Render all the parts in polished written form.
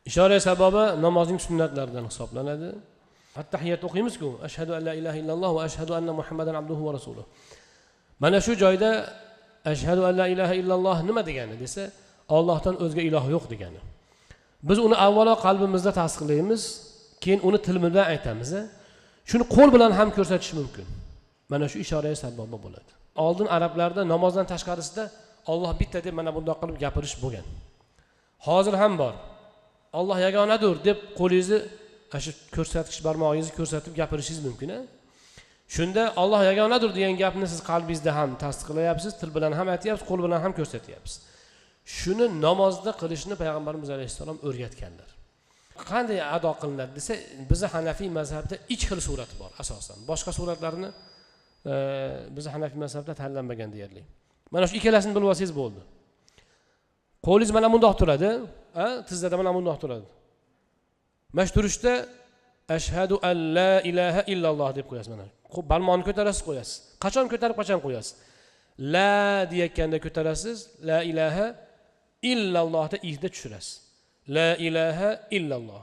Ishora sabobi namozning sunnatlaridan hisoblanadi. At-tahiyyat o'qiymiz-ku, ashhadu an la ilaha illalloh va ashhadu anna Muhammadan abduhu va rasuluh. Mana shu joyda ashhadu an la ilaha illalloh nima degani desa, Allohdan o'zga iloh yo'q degani. Biz uni avvalo qalbimizda tasdiqlaymiz, keyin uni tilimiz bilan aytamiz. Shuni qo'l bilan ham ko'rsatish mumkin. Mana shu ishora sabobi bo'ladi. Oldin arablarda namozdan tashqarisida Alloh bitta deb mana bundoq qilib gapirish bo'lgan. Hozir ham bor. Alloh yagonadir deb qo'lingizni ana shu ko'rsatkich barmog'ingizni ko'rsatib gapirishingiz mumkin. Shunda Alloh yagonadir degan gapni siz qalbingizda ham tasdiqlayapsiz, til bilan ham aytyapsiz, qo'l bilan ham ko'rsatyapsiz. Shuni namozda qilishni payg'ambarimiz alayhissalom o'rgatganlar. Qanday ado qilinadi desa, bizni Hanafiy mazhabida ikki xil surati bor asosan. Boshqa suratlarni bizni Hanafiy mazhabida tanlanmagan deyarli. Mana shu ikkalasini bilib olsangiz bo'ldi. Qo'lingiz mana bundoq turadi, tizzada mana bundoq turadi. Mana shu turishda ashhadu an la ilaha illalloh deb qo'yasiz mana. Barmoqni ko'tarasiz, qo'yasiz. Qachon ko'tarib, qachon qo'yasiz? La deyotganda ko'tarasiz, la ilaha illallohda ihda tushirasiz. La ilaha illalloh.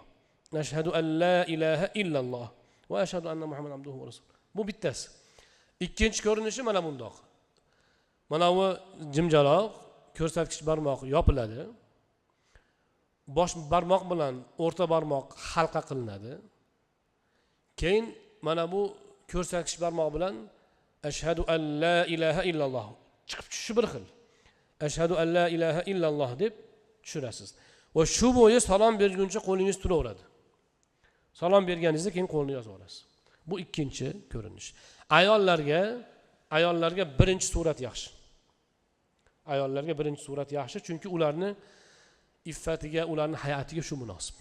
Ashhadu an la ilaha illalloh va ashhadu anna Muhammadan abduhu va rasuluh. Bu bittasi. Ikkinchi ko'rinishi mana bundoq. Mana bu jimjaloq ko'rsatkich barmoq yopiladi. Bosh barmoq bilan o'rta barmoq halqa qilinadi. Keyin mana bu ko'rsatkich barmoq bilan ashhadu an la ilaha illalloh chiqib tushishi bir xil. Ashhadu an la ilaha illalloh deb tushirasiz. Va shu bo'yi salom berguncha qo'lingiz turaveradi. Salom berganingizda keyin qo'lni yozib olasiz. Bu ikkinchi ko'rinish. Ayollarga birinchi surat yaxshi. Ayollarga birinchi surat yaxshi, chunki ularni iffatiga, ularni hayatiga shu munosib.